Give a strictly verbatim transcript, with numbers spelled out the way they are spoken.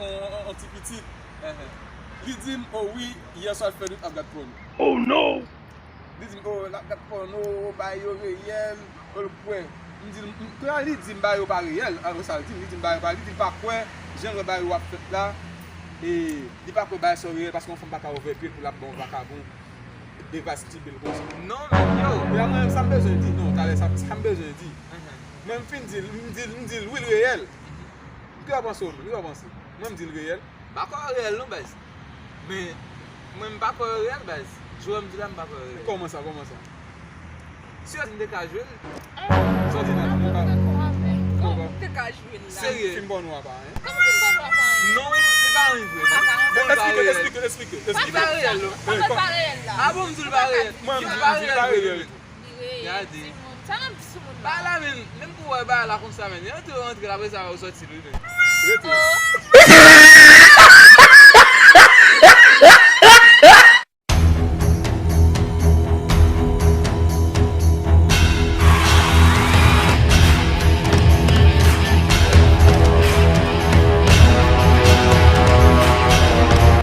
On, on, on ti pitit. Li di m, "Oh wi, yè swa l fè nou t ap gad pòno." Oh no! Li di m, "Oh, l ap gad pòno, bagay yo reyèl, oh, l kwè." M di l, m, kounye a li di m bagay yo pa reyèl, alò sa l di m, li di m bagay yo pa, li di l pa kwè, jan l wè bagay yo ap fèt la, e li pa kwè bagay sa yo reyèl, paske yon fanm pa ka ouvè pye l pou l ap ba yon vakabon devastibel konsa. Non, men yo. E la mwen menm sa m bezwen di, non, talè sa, sa m bezwen di. Mwen m fin di l, m di l, m di l, wi, l reyèl. Kisa w panse w menm? Kisa w panse? Mwen m di l reyèl. M pa kwè yo reyèl non, baz. Men, mwen m pa kwè yo reyèl, baz. Jwè m di la, m pa kwè yo reyèl. Kòman sa, kòman sa? Si yo di m te ka jwe l. Sa w di la, m pa. Kòman m te ka jwe l la? Serye. Fim pòno a pa anyen. Kòman fim pòno a pa anyen? Non, li pa anyen vre. Bon, li pa reyèl. Esplike, esplike, esplike. Li pa reyèl non. Kòman pa reyèl la? A bon, m di l pa reyèl. Mwen, m di l pa reyèl vre. Gade. Sa n ap di sou moun la? Ba la, men, menm pou wè ba la konsa, men. Yo antre, yo antre, apre sa, yo sòti, wi, men. Rete.